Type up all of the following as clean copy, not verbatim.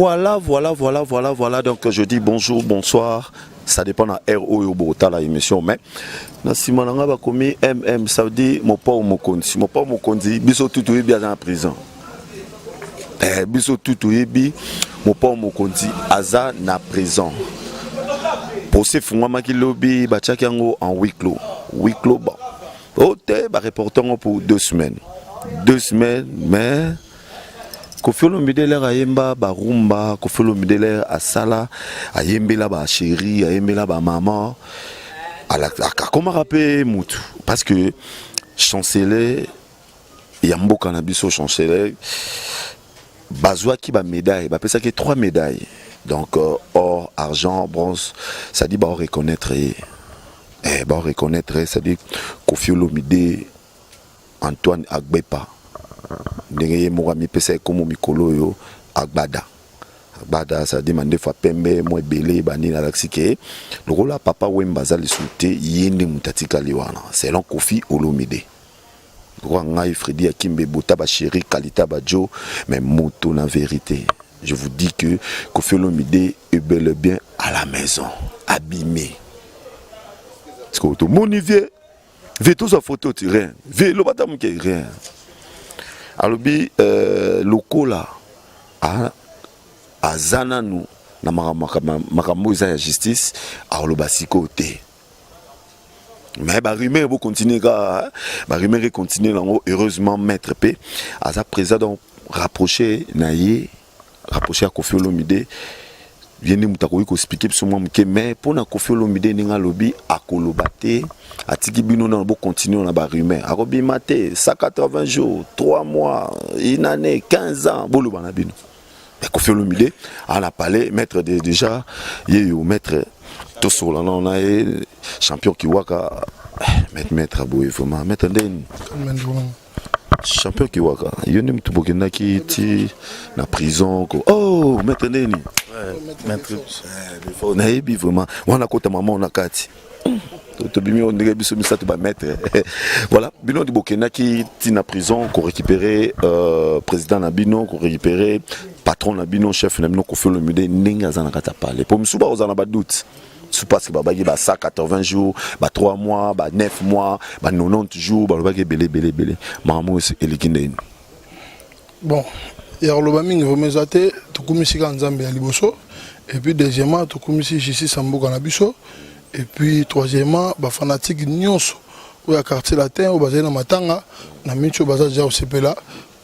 Voilà, voilà, voilà, voilà, voilà. Donc je dis bonjour, bonsoir. Ça dépend na heure oyo botala émission, mais na nsima na nga bakomi mm, ça veut dire Mopao Mokonzi. Mopao Mokonzi, biso tu toyebi aza na prison. Biso tu toyebi Mopao Mokonzi aza na prison. Procès efungwamaki lobi, batiaki yango en huis clos. Huis clos, bon. O te, bareporter yango pour 2 semaines. 2 semaines, mais Kofi Olomide lere ayemba barumba, Kofi Olomide lere asala, ayembela bachéri, ayembela bamama, akomaka mpe mutu, parce que chancelier ya mboka na biso, chancelier, bazwaki bamédaille, bapesaki trois médailles, donc or, argent, bronze. Ça dit baoreconnaître ye, baoreconnaître ye, c'est-à-dire Kofi Olomide Antoine Agbepa, ndenge ye moko amipesa ekomo mikolo oyo Agbada Agbada, c'est-à-dire mandefu apembe mwa ebele banini, alakisi ke lokola Papa Wemba aza lisusu te, ye nde moto atikali wana selon Kofi Olomide. Lokola ngai Fredi Akimbe bota bachéri qualité bajo, mais moto na vérité, je vous dis que Kofi Olomide est bel et bien à la maison, abîmé, parce que tomoni vie vie, tozwa photo ti rien, vie eloba ata moke rien. Alobi lokola aza nanu na makambo eza ya justice, aloba sikoyo te, mais barumeur bocontinue kaka, barumeur econtinue nango. Heureusement maître mpe aza présent, donc rapproché na ye, rapproché ya Kofi Olomide, ye nde moto akoki koexpliquer biso mwa moke. Mais mpona Kofi Olomide, ndenge alobi akoloba te, atiki bino nano bocontinue na barumeur. Akobima te 180 jours, 3 mois, une année, 15 ans, boloba na bino. Mais Kofi Olomide ana palais, maître de, déjà ye yo maître tosola nano na ye, champion Kiwaka, maître, maître boye vraiment, maître ndeni champion Kiwaka, yo nde motu bokendaki ti na prison ko. Oh, maître ndeni. Maître. Nayebi vraiment wana kota mama na kati, tobimi oyo ndenge biso misato bamaître. Voilà, bino ndi bokendaki ti na prison korécupérer président na bino, korécupérer patron na bino, chef na bino Kofi Olomide, ndenge aza na kati ya palais, po misusu bakozala na badoute su, parce que babaki ba 180 jours, ba 3 mois, ba 9 mois, ba 90 jours, balobaki ebele ebele ebele. Makambo eleki ndeni? Bon, ya koloba mingi vraiment eza te. Tokumisi kaka Nzambe ya liboso, et puis deuxièmement tokumisi justice ya mboka na biso, et puis troisièmement bafanatike nyonso oyo ya Quartier Latin oyo bazali na matanga na miti, oyo baza deja kosepela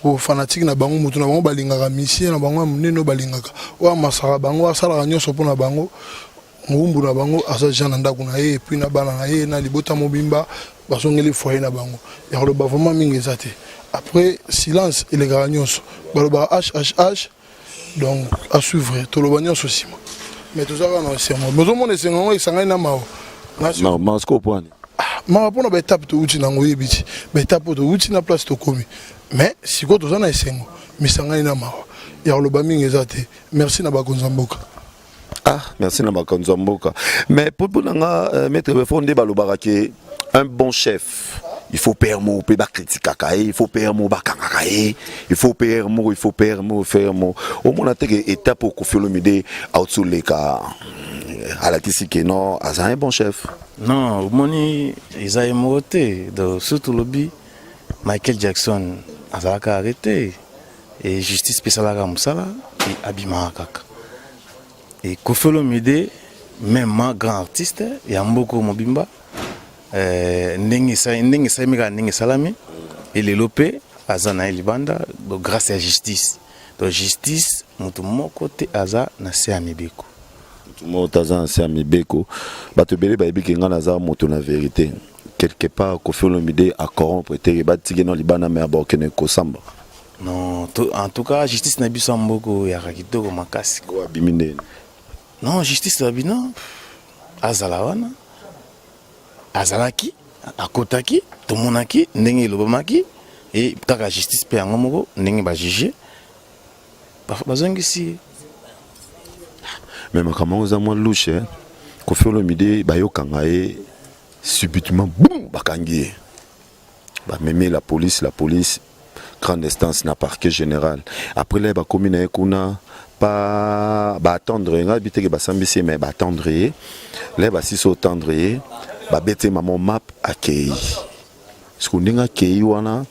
po fanatike na bango, motu na bango balingaka, misie na bango ya monene oyo balingaka, oyo amasaka bango, asalaka nyonso mpona bango, ngumbu na bango, aza deja na ndako na ye, et puis na bana na ye, na libota mobimba, bazongeli foyer na bango. Ya koloba vraiment mingi eza te. Après silence elekaka nyonso, balobaka hhh, donc à suivre, toloba nyonso nsima. Mais toza kaka na esengo, bozomona esengo yango esangani na mawa. Masiko poani? Mawa mpona baétape touti nango, oyebi ti baétape oyo touti na place tokomi, mais sikoyo toza na esengo misangani na mawa. Ya koloba mingi eza te. Merci na bakonzi ya mboka. Ah, merci na bakonzi ya mboka. Mais mpo na nga, maître Befo, nde balobaka ke un bon chef, il faut père moko mpe bakritikaka ye, il faut père moko bakangaka ye, il faut père moko, il faut père moko, faire moko. Omona te ke étape oyo Kofi Olomide auti oleka alakisi ke non, aza un bon chef? Non, omoni, eza ye moko te. Donc surtout lobi Michael Jackson azalaka arrêté et justice mpe esalaka mosala e abimaka kaka. E Kofi Olomide même, grand artiste ya mboka mobimba, ndenge esalemi kaka ndenge esalami, elelo mpe aza na ye libanda, donc grâce ya justice. Donc justice, moto moko te aza na se ya mibeko. Moto moko te aza na se ya mibeko. Bato ebele bayebi ke ngai naza moto na vérité. Quelque part Kofi Olomide acorrompre te, batiki no libanda, me abokende kosamba? Non, en tout cas justice na biso ya mboka oyaka kitoko makasi. Abimi ndeni? Non, justice na bino azala wana, azalaki, akotaki, tomonaki ndenge elobamaki e kaka justice mpe yango moko ndenge bajuge, bazongisi ye. Mais makambo yango eza mwa louche. Kofi Olomide bayokanga ye subitement, boum, bakangi ye, bamemi la police, la police grande instance na parquet général. Après la bakomi na ye kuna. Pas ba attendre ye, ngai biteke basambisi ye, mais ba attendre ye le basisi otendre ye, babeti mama map, akei. Siko ndenge akei wana,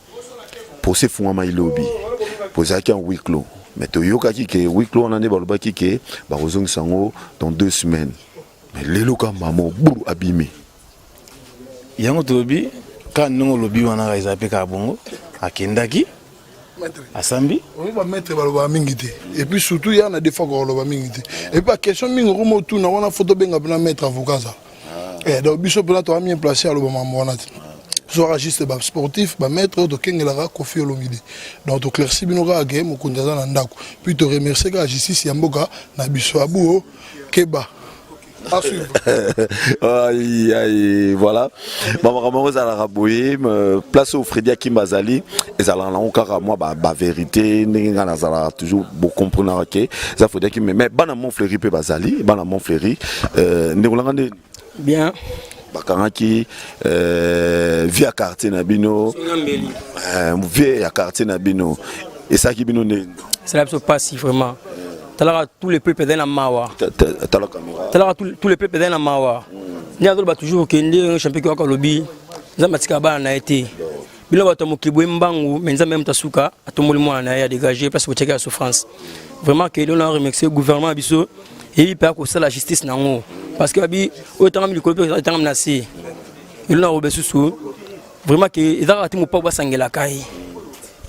procès efungwama lobi po ezalaki en huis clos, mais toyokaki ke huis clos wana nde balobaki ke bakozongisa yango dans 2 semaines, mais lelo ka mama buru abimi. Yango tolobi kaka ndenge olobi wana, eza mpe kaka bongo, akendaki, asambi. Oyo bamaître balobaka mingi te, et puis surtout ya na des fois koloba mingi te, et puis baquestion mingi okoma otuna wana, faut tobenga mpena maître avocat azala. Donc biso mpena toza bien placé aloba mambo wana te, zwaka juste basportif, bamaître oyo tokengelaka Kofi Olomide. Donc toclairci bino kaka ke mokonzi aza na ndako, puis toremercie kaka justice ya mboka na biso. Abuo keba, à suivre. Aïe, aïe, voilà, bamakambo yango ezalaka boye. Place oyo Fredi Akimba azali, ezalaka nango kaka mwa bavérité. Ndenge ngai nazalaka toujours, bocomprenaka ke eza Fredi Akimba, mais bana Montfleury mpe bazali bana Montfleury. Ndeko nanga nde Bien. Bakangaki vie ya quartier na bino, vie ya quartier na bino esalaki bino ndenge? C'est biso pasi vraiment. Talaka, tous les peuples na mawa. Tala caméra. Talaka, tous les peuples na mawa. Nde azoloba toujours okende champion kaka, alobi Nzambe atika bana na ye te. Bino bato ya mokili boye mbangu, mais Nzambe ye moto asuka atomboli mwana na ye, adégage place botiaki ya souffrance. Vraiment ke lelo na remercier gouvernement ya biso, eyebi mpe akosala justice nango, parce que babi oyo etangami likolo mpe etangami na se. Elo na robe susu, vraiment ke eza kaka te Mopao basangelaka ye,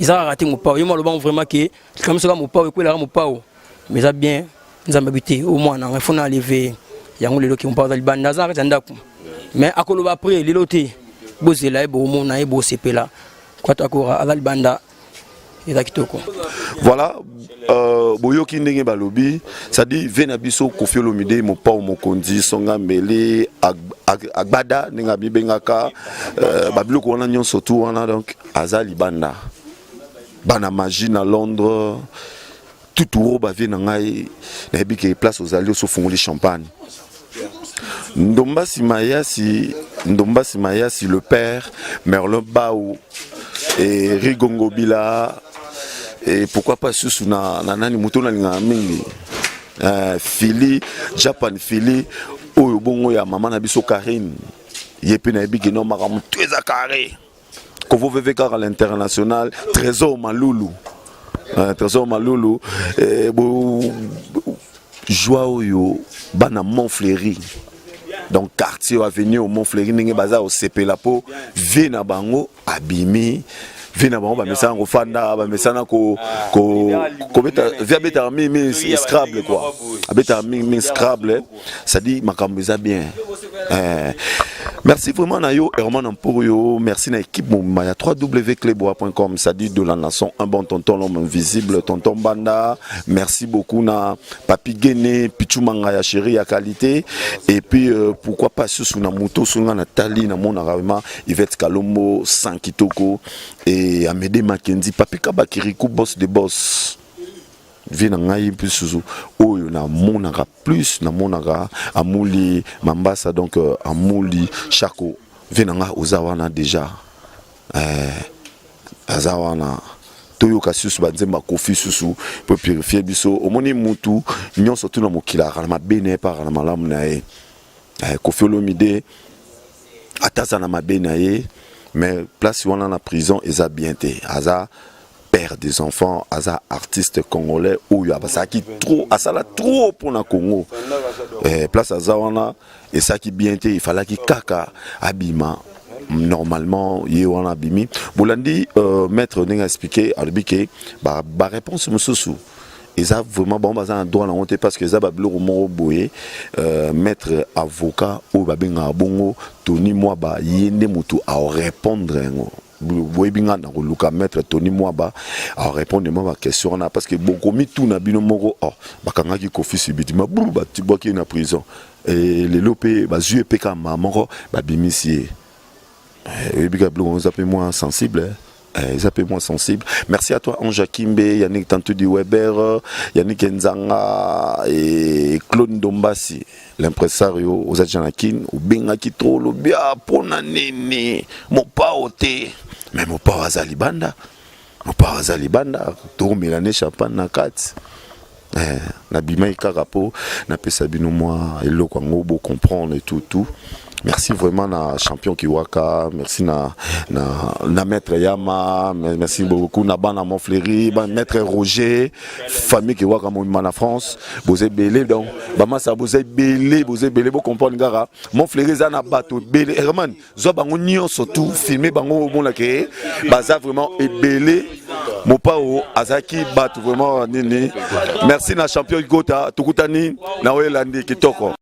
eza kaka te Mopao ye mo alobango. Vraiment ke likambo soka Mopao ekwelaka Mopao, mais eza bien. Nzambe abi te o mwana ngai fona aleve yango. Lelo ke Mopao aza libanda, aza na kati ya ndako, mais akoloba après. Lelo te, bozela ye, bomona ye, bosepela. Kwata akora aza libanda, eza kitoko. Voilà, boyoki ndenge balobi, c'est-à-dire ve na biso Kofi Olomide, Mopao Mokonzi, Songa Mbele, Agbada, ndenge abibengaka, babiloko wana nyonso tu wana. Donc aza libanda, bana magie na Londres tuturo bavie na ngai. Nayebi ke place ozali, osofungoli champagne. Ndombasi Mayasi, Ndombasi Mayasi le père, Merlin Baou et Rigongo Bila, et pourquoi pas susu na nani, moto nalingaka mingi, Fili Japan, Fili oyo bongo ya mama na biso Karine, ye mpe nayebi ke no makambo to eza carré. Kovo VV kaka l'international, Trésor Malulu, Trésor Malulu, bo joie oyo bana Montfleury, donc quartier avenue au Montfleury, ndenge baza kosepela mpo vie na bango abimi. Vie na bango bamesana kofanda, bamesana kobeta. Vie abetaka mingi scrabble quoi, abetaka mingi scrabble, c'est-à-dire makambo eza bien. Merci vraiment na yo Herman Amporio, merci na équipe mobimba ya www.cleboa.com, c'est-à-dire de la nation, un bon tonton, l'homme invisible, tonton Banda. Merci beaucoup na Papi Guéné, Pichu Manga ya chéri ya qualité, et puis pourquoi pas susu na moto sunga na tali na mona vraiment Yvette Kalombo Sankitoko et Amédée Mackenzie, Papi Kabakirikou, boss de boss, vie na ngai mpe susu oyo namonaka plus, namonaka Amuli Mambasa, donc Amuli Chako, vie na ngai oza wana déjà, aza wana. Toyoka susu banzembo akofi susu mpo purifie biso. Omoni, mutu nyonso tuna mokili akala mabe na ye mpe akala malamu na ye. Kofi Olomide ata aza na mabe na ye, mais place wana na prison eza bien te. Aza père des enfants, aza artiste congolais oyo asalaki trop, asala trop mpona Congo. Place aza wana esalaki bien te, efalaki kaka abima. Normalement ye wana abimi. Bolandi maître ndenge expliqué, alobi ke baréponse mosusu eza vraiment bango baza na droit nango te, parce que eza babiloko moko boye. Maître avocat oyo babengaka bongo Tony Mwaba, ye nde motu aorépondre yango. Boyebi nga na koluka maître Tony Mwaba arépondre mwa baquestion wana, parce que bokomi tuna bino moko: oh, bakangaki Kofi subitement, buru batibwaki ye na prison, lelo mpe bazwi ye mpe kaka mbala moko babimisi ye. Oyebi kaka biloko eza mpe mwa sensible, eza mpe mwa sensible. Merci à toi Ange Akimbe, Yannick Tantudi Weber, Yannick Nzanga et Claude Ndombasi l'impresario. Oza déjà na Kine, obengaki trop, olobi mpona nini Mopao te, mais Mopao aza libanda, Mopao aza libanda, tokomela ne champagne na kati. Nabimaki kaka mpo napesa bino mwa eloko yango bocomprendre et tout tout. Merci vraiment na champion Kiwaka, merci na maître Yama, merci beaucoup na bana Montfleury, ba maître Roger, famille Kiwaka mobima na France. Boza ebele, donc bamasa boza ebele, boza ebele. Bocomprendre kaka, Montfleury eza na bato ebele. Herman, zwa bango nyonso, tout filme bango, omonake baza vraiment ebele. Mopao azalaki bato vraiment nini. Merci na champion Gota, tokutani na oyo elandi kitoko.